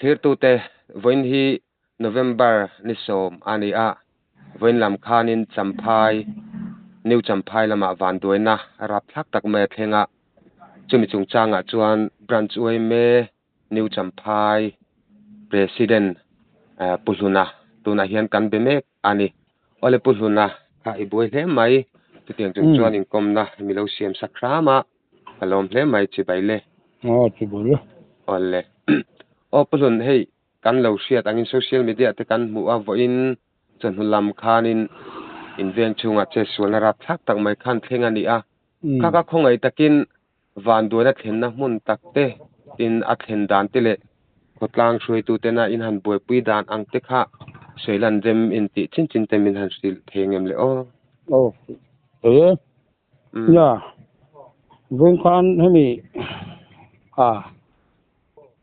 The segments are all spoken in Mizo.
Thirtute, vawiin hi November ni sawm a ni a, vawiin lam khanin Champhai, New Champhai lamah vanduaina rapthlak tak mai a thleng a, chumi chungchangah chuan Branch yma New Champhai President Pu Hluna tunah hian kan be mek a ni. Awle Pu Hluna kha i buai hle mai, chutiang chung chuan inkawmna mi lo siam sak hram a. Ka lawm hle mai chibai le. Aw chibai le. Awle. Aw Pu Hlun hei kan lo hriat angin social media te kan hmuh a vawiin chawhnu lam khanin in veng chhungah che sualna rapthlak tak mai khan thleng a ni a. Kha ka khawngaih takin vanduaina thlenna hmun tak te tin a thlen dan te leh khawtlang hruaitu tena in han buaipui dan ang te kha sawilan rem in tih chin chin te min han hrilh thei ngem le aw. Aw thei e. Nia, vawiin khan hemi a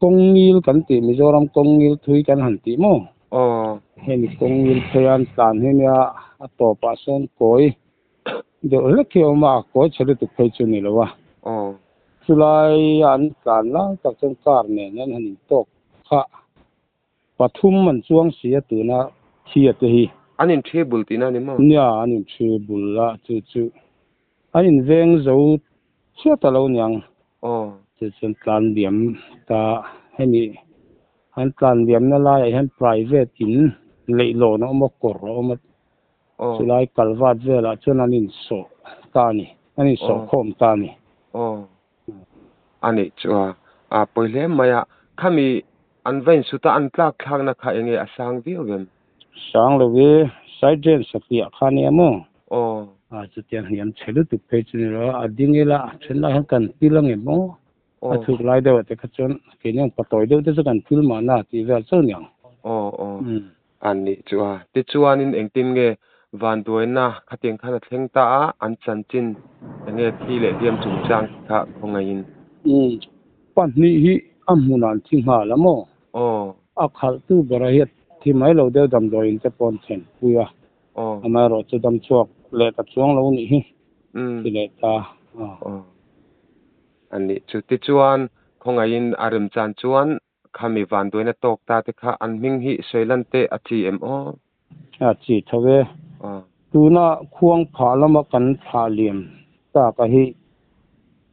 kawng ngil kan tih Mizoram kawng ngil thui kan han tih maw? Aw. Hemi kawng ngil phei an tlan hi nia a tawpah sawn kawi deuh hlek hi a awm a, a kawi chhe lutuk phei chu ni lo a. Aw. Chulai an tlan lai tak chuan car nen an han intawk kha Pathum an chuang si a tuna thi a te hi. An in thi bul tihna a ni maw? Nia, an in thi bul a, chu chu an in veng zo chiah ta lo niang. Aw. Chu chuan tlan liam ta hemi an tlan liamna laiah hian private in leihlawn a awm a, kawr a awm a, Aw. chulai kalvat velah chuan an in sawh ta a ni, an in sawh khawm ta a ni. Aw. A nih chu a, a pawi hle mai a, khami an va insuta an tlak thlakna kha enge a sang viau em? Sang lo i, side drain satliah kha ania maw? Aw. A chutiang hniam chhe lutuk phei chu ni lo a, a ding ila a then lai hian kan pil ange maw? Aw. A chhuk lai deuh ah te kha chuan keini ang patawi deuh te chu kan pil mahna tih vel chauh niang. Aw aw. A nih chu a, tichuanin engtin nge vanduaina khatiang khan a thleng ta a, an chanchin enge thi leh hliam chungchang kha khawngaihin. Umm, pahnih hi a hmunah an thi nghal a maw? Aw. A khalhtu bera hi a thi mai lo deuh damdawiin te pawh an thlenpui a, Aw. amaherawhchu damchhuak leh ta chuang lo nih hi Umm. thi leh ta. Aw. Aw. A nih chu, tichuan khawngaihin a remchan chuan Khami vanduaina tawk ta te kha an hming hi sawi lan teh a chi em aw? A chi tho e. Aw. Tuna khuang phah lama kan thlah liam tak a hi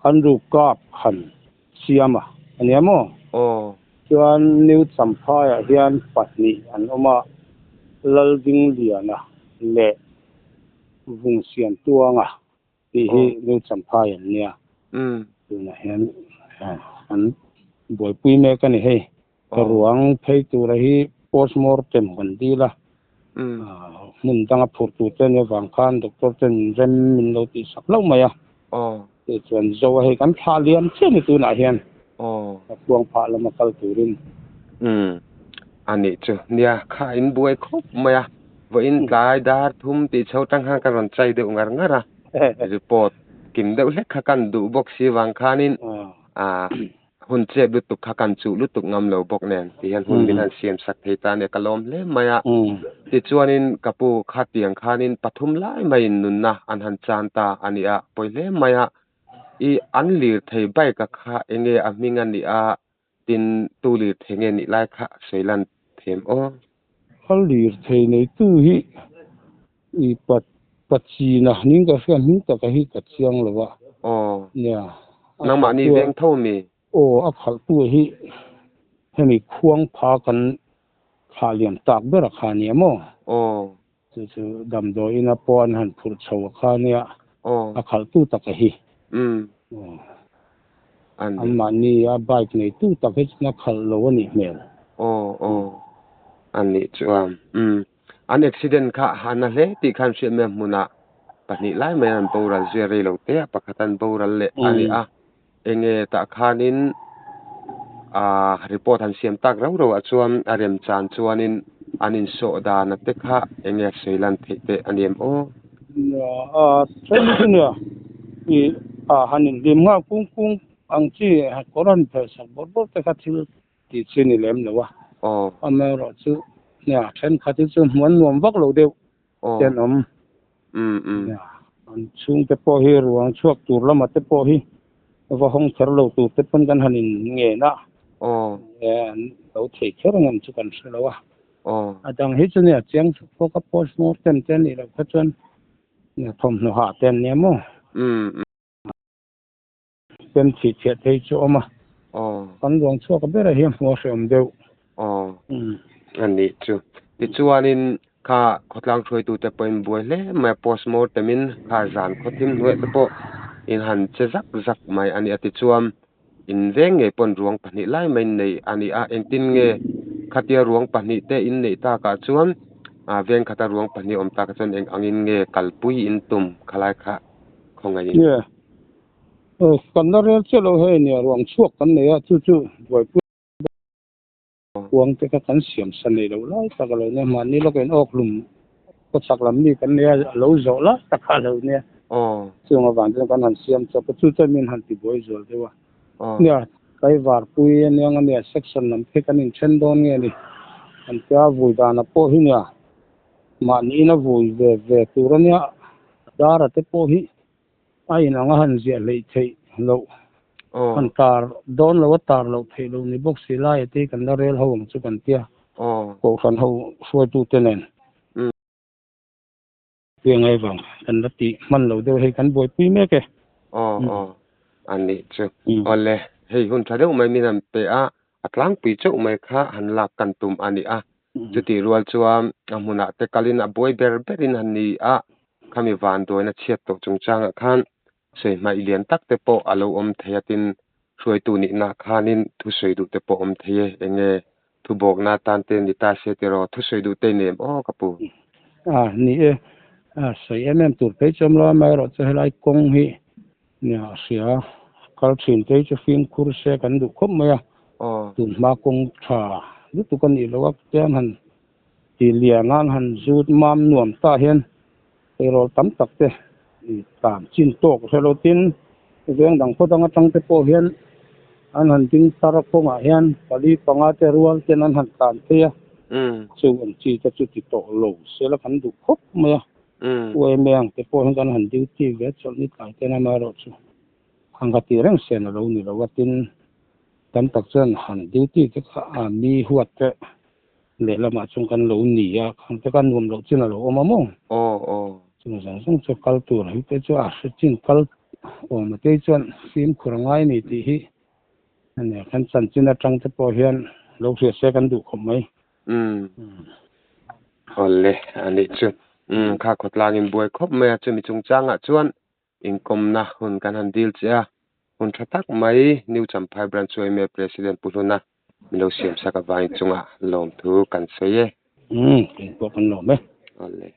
an ru kap han siam a ania maw? Aw. Chuan New Champhaiah hian pahnih an awm a, Laldingliana leh Vungsiantuanga tih hi New Champhai an nia. Tunah hian an buaipui mek a ni hei. Ka ruang phei tura hi postmortem kan dil a, hmun danga phurh tur te ania vang khan doctor ten min rem min lo tih sak hlauh mai a. Tichuan Zoa hei kan thlah liam chiah ni tunah hian ka khuang phah lama kal turin. A nih chu nia kha in buai khawp mai a. Vawiin tlai dar thum tih chho tang khan ka rawn chai deuh ngar ngar a, report kim deuh hlek kha kan duh bawk si vang khanin ah hun chep lutuk kha kan chuh lutuk ngam lo bawk nen ti hian hun min han siam sak thei ta ania ka lawm hle mai a. Tichuanin ka pu khatiang khanin pathum lai maiin nunna an han chan ta a ni a, pawi hle mai a. I an lirthei bike a kha enge a hming a nih a, Tin, tu lirthei nge nih lai kha sawi lan them aw. A lirthei neitu hi i Pachina ning ka hria hming taka hi ka chiang lo a. Aw. Nia. Nangmahni veng tho mi? Aw, a khalhtu hi hemi khuang pha kan thlah liam tak ber a kha nia maw? Aw. Chu chu damdawiin a pawh an han phurh chho a kha nia, Aw. a khalhtu taka hi. Umm. Aw. A ni. Anmahni a bike neitu tak hi chuan a khalh lo a nih hmel. Aw aw. A nih chuan umm. An accident kha a na hle tih khan hriat mai a hmunah pahnih lai mai an boral zui a rei lo te a pakhat an boral leh a ni a. Enge tah khanin ah report han siam tak rau rauah chuan a remchan chuanin an insawh dana te kha enge a sawi lan theih teh a ni em aw? Nia a then chu nia i a han inhlim nghal kung kung ang chi kawr han phelh sak bawrh bawrh te kha thil tih chi ni lem lo a. Aw. Amaherawhchu nia thenkhat hi chu hmuh an nuam vak lo deuh. Aw. Te an awm. Umm umm. Nia, an chhungte pawh hi ruang chhuak tur lamah te pawh hi va hawng kher lo tur te pawn kan han in ngen a. Nge an lo thei kher ang em chu kan hre lo a. A dang hi chu nia chiang fawk a postmortem te a nih loh kha chuan thawmhnaw hah te an nia maw? Pem thih chhiah te hi chu a awm a. Kan ruang chhuak berah hian hmuh a hrehawm deuh. A nih chu. Tichuanin kha khawtlang hruaitute pawhin buai hle mai a, postmortem in kha zan khawthim hnuaiah te pawh in han che zak zak mai a ni a. Tichuan in veng ngei pawn ruang pahnih lai mai in nei a ni a, engtin nge khatia ruang pahnih te in neih takah chuan veng khata ruang pahnih awm takah chuan eng angin nge kalpui in tum khalai kha khawngaihin. Kan la rel chiah lo hei nia ruang chhuak kan nei a, chu chu buaipui kuang te kha kan siam sa nei lo lai tak a lo nia, mahni lawk in awk hlum khawchhak lam mi kan nei a, a lo zawh lai tak kha a lo nia. Chung avang chuan kan han siam chawp a, chu chuan min han tibuai zual deuh a. Nia, Tlaivarpui aniang a nia, section lam phei kan inthen dawn nge ni? Kan tia vui dana pawh hi nia, mahniin a vui ve ve tur a nia, a dara te pawh hi A inang a han ziah hleih theih loh, han tar dawn lo a tar loh theih loh ni bawk si lai te hi kan la rel ho ang chu kan tia Kohhran ho hruaitute nen piang ai vang kan la tih hman lo deuh hei kan buaipui mek e. Aw aw a nih chu. Awle hei hun tha deuh mai min han pe a, a tlangpui chauh mai kha han lak kan tum a ni a. Chutih rual chuan a hmunah te kalin a buai ber berin han ni a, khami vanduaina chhiat tawh chungchangah khan sawi hmaih lian tak te pawh a lo awm thei a, tin hruaitu nihna khanin thusawi duh te pawh awm thei e, enge thubawkna atan te ni ta se tiraw thusawi duh te i nem aw ka pu. A ni e, a sawi em em tur phei chu awm lo a, amaherawhchu helai kawng hi nia a hria kal thin te hi chu fimkhur se kan duh khawp mai a, tunhma kawng tha lutuk a nih loh a, tiang han Ti lian an han zut mam nuam ta hian eirawl tam tak te i tlan chin tawk hre lo tin veng dang khaw dang atang te pawh hian an han ding tar a kawngah hian pali panga te rual ten an han tlan phei a chu an chi te chu ti tawh lo sela kan duh khawp mai a uaime ang te pawh hian kan han duty ve chawlh ni tlai ten amaherawh chu han ka tih reng sen a lo ni lo a tin tam tak chuan han duty te kha a mi huat te Lehlamah chuan kan lo ni a, khang te kha nuam loh chin a lo awm a maw? Aw aw. Chung zawng zawng chu kal tur hi te chu a hre chin kal awm a te chuan fimkhur a ngai ni tih hi a nia, kan chanchin atang te pawh hian lo hria se kan duh khawp mai. Umm. Awle a nih chu. Umm kha khawtlangin buai khawp mai a, chumi chungchangah chuan Inkawmna hun kan han dil che a, hun tha tak mai New Champhai Branch yma President Pu Hluna min lo siam sak avangin chungah lawmthu kan sawi e. Umm, kei pawh kan lawm e. Awle.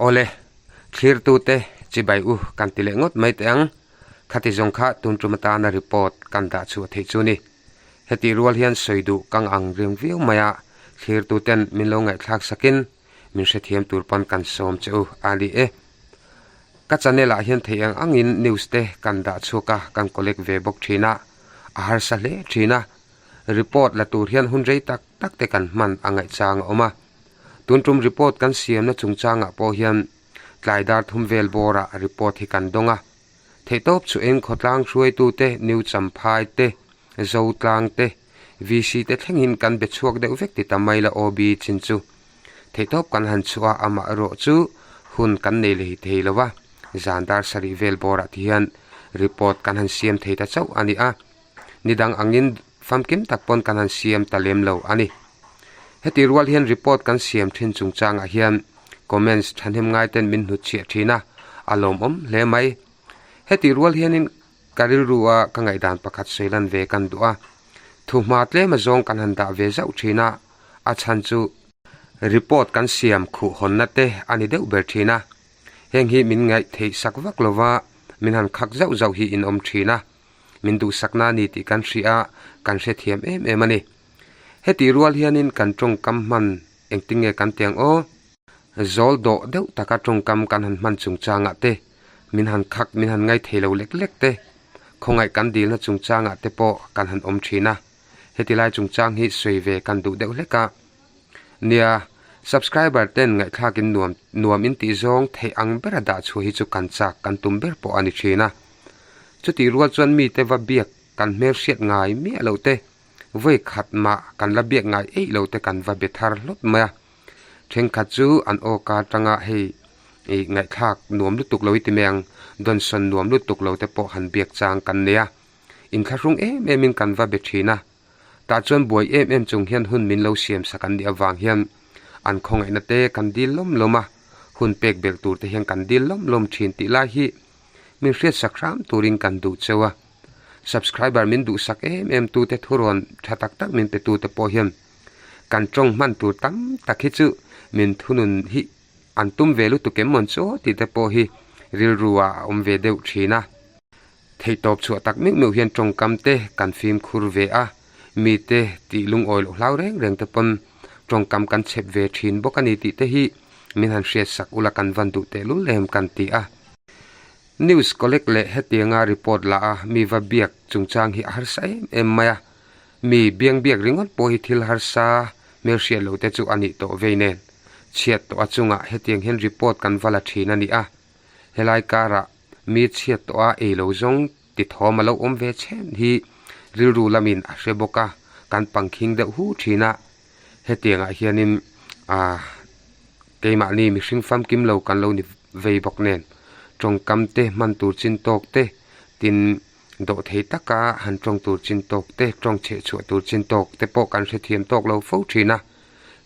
Awle, thlirtute chibai u kan ti leh ngawt mai teh ang. Khati zawng kha tun tum atana report kan dah chhuah theih chu ni. Heti rual hian sawi duh kang ang ring viau mai a, thlirtuten min lo ngaihthlak sakin min hrethiam tur pawn kan sawm che u a ni e. Ka channel ah hian theih ang angin news te kan dah chhuak a, kan collect ve bawk thin a, a harsa hle thin a. Report la tur hian hun rei tak tak te kan hman a ngaihchang a awm a. Tun tum report kan siamna chungchangah pawh hian tlai dar thum vel bawrah report hi kan dawng a. Theihtawp chu eng khawtlang hruaitute, New Champhai te, Zotlang te, VC te thlengin kan be chhuak deuh vek ti ta mai la OB chin chu. Theihtawp kan han chhuah a, amah erawh chu hun kan nei leh thei lo va, zan dar sarih vel bawrah ti hian report kan han siam thei ta chauh a ni a, nidang angin famkim tak pawn kan han siam ta lem lo a ni. Heti rual hian report kan siam thin chungchangah hian comments thahnem ngai ten min hnutchhiah thin a, a lawmawm hle mai. Heti rual hianin Ka rilru a ka ngaihdan pakhat sawi lan ve kan duh a, thuhma tlem a zawng kan han dah ve zauh thin a, a chhan chu report kan siam khuh hawnna te a ni deuh ber thin a, heng hi min ngaih theih sak vak lova min han khak zauh zauh hi in awm thin a, min duhsakna a ni tih kan hria a, kan hrethiam em em a ni. Hetih rual hianin kan tawngkam hman engtinge kan ti ang aw? Zawl dawh deuh taka tawngkam kan han hman chungchangah te, min han khak, min han ngai thei lo lek lek te, khawngaih kan dilna chungchangah te pawh kan han awm thin a, heti lai chungchang hi sawi ve kan duh deuh hlek a. Nia, subscriber ten ngaihthlakin nuam nuam in tih zawng theih ang bera dah chhuah hi chu kan chak kan tum ber pawh a ni thin a. Chutih rual chuan mite va biak. Kan hmel hriat ngai miah loh te, vawi khat mah kan la biak ngai eih lo te kan va be thar hlawt mai a. Thenkhat chu an aw ka atanga hei ih ngaihthlak nuam lutuk lo i ti mai ang, dawnsawn nuam lutuk lo te pawh han biak chang kan nei a. Inthlahrung em em in kan va be thin a. Tah chuan buai em em chung hian hun min lo siam sak an nih avang hian an khawngaihna te kan dil lawm lawm a, hun pek belh tur te hian kan dil lawm lawm thin tih lai hi min hriatsak hram turin kan duh cheu a. Subscriber min duhsak em em tute thurawn tha tak tak min pe tute pawh hian kan tawng hman tur tam tak hi chu min thunun hi an tum ve lutuk em mawn chu tih te pawh hi rilru ah a awm ve deuh thin a. Theihtawp chhuah tak meuh meuh hian tawngkam te kan fimkhur ve a, mite tih lungawi loh hlau reng reng te pawn tawngkam kan chhep ve thin bawk a ni tih te hi min han hriatsak ula kan van duh tehlul em kan ti a. News collect leh hetianga report la a mi va biak chungchang hi a harsa em em mai a, mi biang biak ringawt pawh hi thil harsa hmelhriat loh te chu a nih tawh vei nen chhiat tawh a chungah hetiang hian report kan va la thin a ni a, helai karah mi chhiat tawh a ei lo zawng ti thawm a lo awm ve chhen hi rilru lamin a hre bawk a, kan pangkhing deuh hu thin a, hetiangah hianin aah keimahni mihring famkim lo kan lo ni vei bawk nen tawngkam te hman tur chin tawk te tin dawhthei taka han tawng tur chin tawk te tawng chheh chhuah tur chin tawk te pawh kan hrethiam tawk lo fo thin a,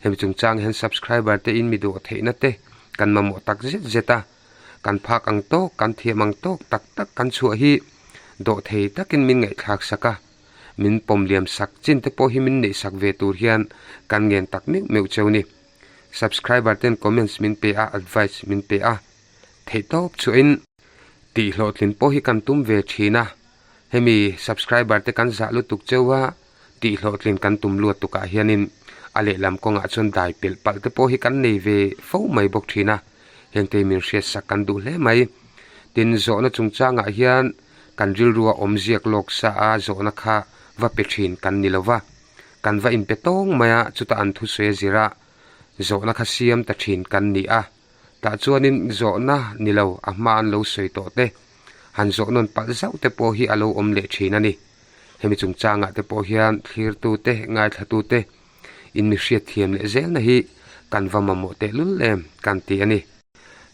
hemi chungchang hian subscriber te in mi duh theihna te kan mamawh tak zet zet a. Kan phak ang tawk, kan thiam ang tawk tak tak kan chhuah hi dawhthei takin min ngaihthlak sak a, min pawm liam sak chin te pawh hi min neih sak ve tur hian kan ngen tak meuh meuh cheu ni. Subscriber ten comments min pe a, advice min pe a, theihtawp chhuahin tih hlawhtlin pawh hi kan tum ve thin a, hemi subscriber te kan zah lutuk cheu a, tih hlawhtlin kan tum luat tukah hianin a lehlam kawngah chuan dai pelh palh te pawh hi kan nei ve fo mai bawk thin a, hengte min hriatsak kan duh hle mai. Tin, zawhna chungchangah hian kan rilrua awm ziak lawk sa a zawhna kha va pe thin kan ni lo va, kan va inpe tawng mai a, chutah an thusawi a zir a, zawhna kha siam ta thin kan ni a. Tah chuanin zawhna ni lo a hma an lo sawi tawh te, han zawh nawn palh zauh te pawh hi a lo awm leh thin a ni. Hemi chungchangah te pawh hian thlirtute, ngaithlatute in mi hriatthiam leh zelna hi kan va mamawh tehlul em kan ti a ni.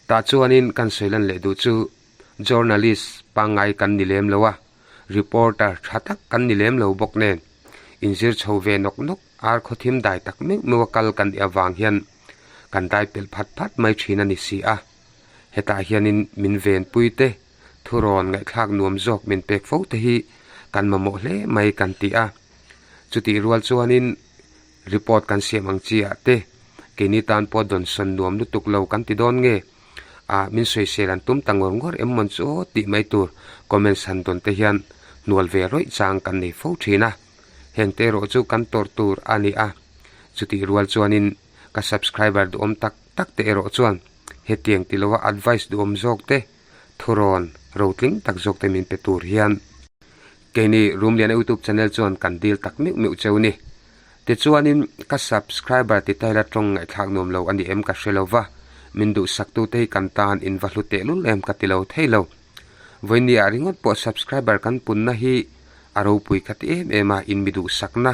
Tah chuanin kan sawi lan leh duh chu journalist pangngai kan ni lem lo a, reporter tha tak kan ni lem lo bawk nen inzir chho ve nawk nawk ar khawthim dai tak meuh meuh a kal kan nih avang hian kan dai pelh phat phat mai thin a ni si a. Hetah hianin min venpui te Thurawn ngaihthlak nuam zawk min pek fo te hi kan mamawh hle mai kan ti a. Chutih rual chuanin report kan siam ang chi ah te keini tan pawh dawnsawn nuam lutuk lo kan ti dawn nge? Ah min sawisel an tum ta ngawr ngawr em mawn chu aw tih mai tur comments han dawn te hian hnual ve rawih chang kan nei fo thin a. Heng te erawh chu kan tawrh tur a ni a. Chutih rual chuanin ka subscriber duhawm tak tak te erawh chuan hetiang ti lova advice duhawm zawk te Thurawn rotling tak zawk te min pe tur hian keini Rumliana YouTube channel chuan kan dil tak meuh meuh cheu ni. Tichuanin ka subscriber ti taila tawng ngaihthlak nuam lo a ni em ka hre lo va, min duhsak tu te hi kan tan in va hlu tehlul em ka ti lo thei lo. Vawiin ah ringawt pawh subscriber kan punna hi a ropui ka ti em em a, in mi duhsakna,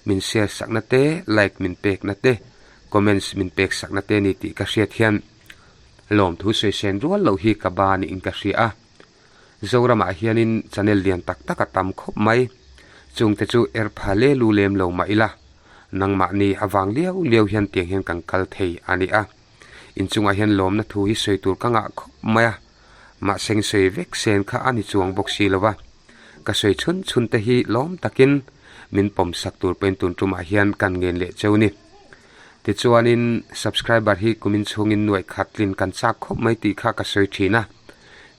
min share sakna te, like min pekna te, comments min pek sakna te ni tih ka hriat hian Lawmthu sawi sen rual loh hi ka ba niin ka hria a. Zoramah hianin channel lian tak tak a tam khawp mai. Chungte chu er pha le lu lem lo mah ila, nangmahni avang liau liau hian tiang hian kan kal thei a ni a. Inchungah hian lawmna thu hi sawi tur ka ngah khawp mai a, mahseng sawi vek sen kha a ni chuang bawk si lo va. Ka sawi chhun chhun te hi lawm takin min pawmsak tur pawhin tun tumah hian kan ngen leh cheu ni. Tichuanin subscriber hi kumin chhungin nuaih khat tlin kan chak khawp mai tih kha ka sawi thin a,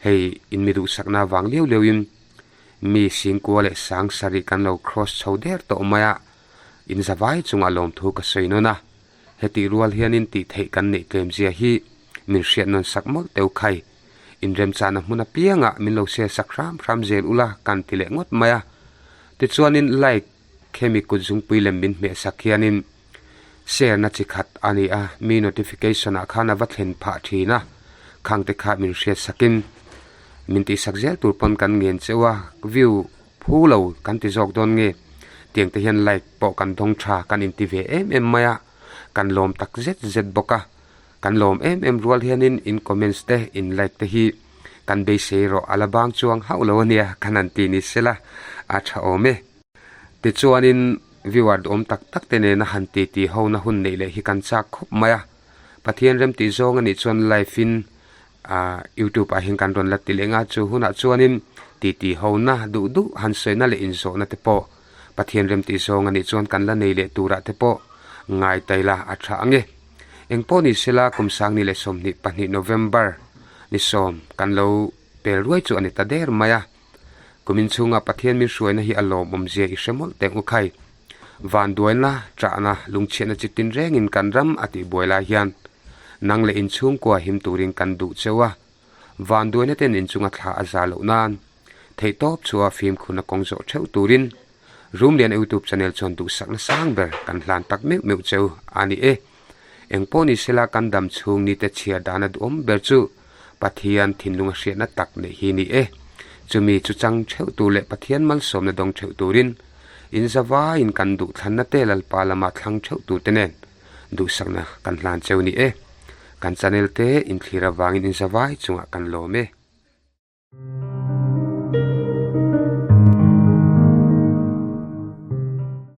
hei in mi duhsakna avang liau liauin mi singkua leh sang sarih kan lo cross chho der tawh mai a, in zavai chungah lawmthu ka sawi nawn a, hetih rual hianin tih theih kan neih tlem zia hi min hriat nawn sak mawlh teu khai, inremchahna hmun apiangah min lo share sak hram hram zel ula kan ti leh ngawt mai a, tichuanin like Khemi kut zungpui lem min hmeh sak hianin share na chi khat a ni a, mi notification ah khan a va thlen phah thin a, khang te kha min hriat sakin min tihsak zel tur pawn kan ngen cheu a, view Phu lo kan ti zawk dawn nge? Tiang te hian like pawh kan dawng tha kan inti ve em em mai a, kan lawm tak zet zet bawk a. Kan lawm em em rual hianin in comments te, in like te hi kan beisei rawh a la bang chuang hauh lo ania kan han ti ni sela a tha awm e. Tichuanin viewer duhawm tak tak te nena han ti ti ho na hun neih leh hi kan chak khawp mai a, Pathian rem tih zawng anih chuan live in ah youtube ah hian kan rawn la ti leh nga chu hunah chuanin ti ti ho na duh duh han sawi na leh inzawhna te pawh Pathian rem tih zawng anih chuan kan la nei leh turah te pawh ngai tai la a tha ang e. Engpawh ni sela kum sangni leh 22 November ni sawm kan lo pel ruai chu a ni ta der mai a. Kumin chhunga Pathian min hruaina hi a lawmawm zia i hre mawlh teh Ukhai. Vanduaina, ṭahna, lungchhiatna chi tin rengin kan ram a tih buai lai hian nang leh inchhungkua him turin kan duh cheu a. Vanduaina ten inchunga thla a za loh nan theihtawp chhuah fimkhurna kawng zawh theuh turin Rumlian YouTube channel chuan duhsakna sang ber kan hlan tak meuh meuh cheu a ni e. Engpawh ni sela kan dam chhung nite chhiar dana duhawm ber chu Pathian thinlunga hriatna tak neih hi ni e. Chumi chu chang theuh tur leh Pathian malsawmna dawng theuh turin inzavaiin kan duhthlanna te Lalpa lama thlang theuh turte nen duhsakna kan hlan cheu ni e. Kan channel te inthlir avangin inzavai chungah kan lawm e.